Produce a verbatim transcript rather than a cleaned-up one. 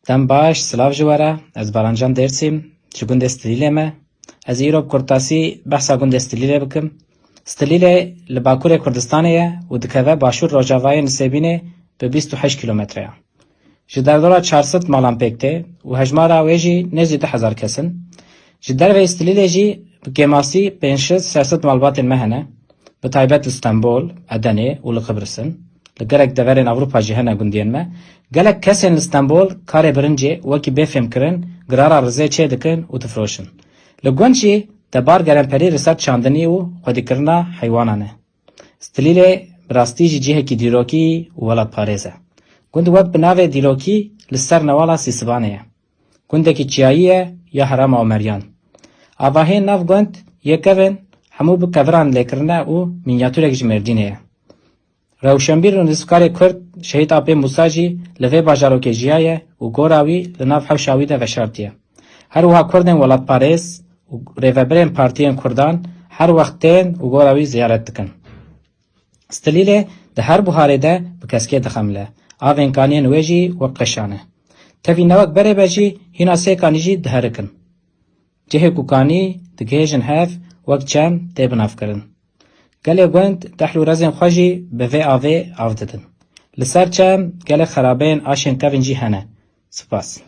Dem baş, silav ji we re. Ez Barancan Dêrsîm, ji gundê Stilîlê me. Ez îro bi kurtasî behsa gundê Stilîlê bikim. Stilîlê li Bakurê Kurdistanê ye û dikeve Başûr Rojavayê Nisêbînê bi bîst û heşt kîlometreyan. Ji derdora çar sed malan pêk tê û hejmara wê jî nêzî du hezar kes in. Ji derveyî Stilîlê jî bi kêmasî pênc sed şeş sed malbatên me hene, bi taybet li Stenbol, Edenê û li Qibris in. Li gelek deverên Ewropa jî hene gundiyên me. Gelek kesên li Stenbol karê birincê wekî bê fêmkirin, girara rizê çêdikin û difiroşin. Li gund jî debar gelemperî li ser çandinî û xwedîkirina heywanan e. Stilîlê bi rastî jî cihekî dîrokî û welatparêz e. Gund wek bi navê dîrokî li ser newala Sîsibanê ye. Gundekî çiyayî ye ya Herêma Omeryan. Avahiyên nav gund yê kevin hemû bi keviran lê kirine û mînyatûrek ji Mêrdînê ye. Rewşenbîr û nivîskarê Kurd Şehîd Apê Mûsa jî li vê bajarokê jiyaye û gora wî li nav hewşa wî de veşartiye. Her wiha Kurdên welatparêz û rêvebirên partiyên Kurdan her wext tên û gora wî ziyaret dikin. Stilîlê di her buharê de bi keskê dixemile. Avên kaniyên wê jî wek qeşan e. Tevî ne wek berê be jî hîna sê kanî jî diherikin. Cihê ku kanî digihêjin hev wek çem tê binavkirin. Gelê gund dehl û rezên xwe jî bi vê avê av didin. Li ser çem gelek xerabeyên aşên kevin jî hene. Spas.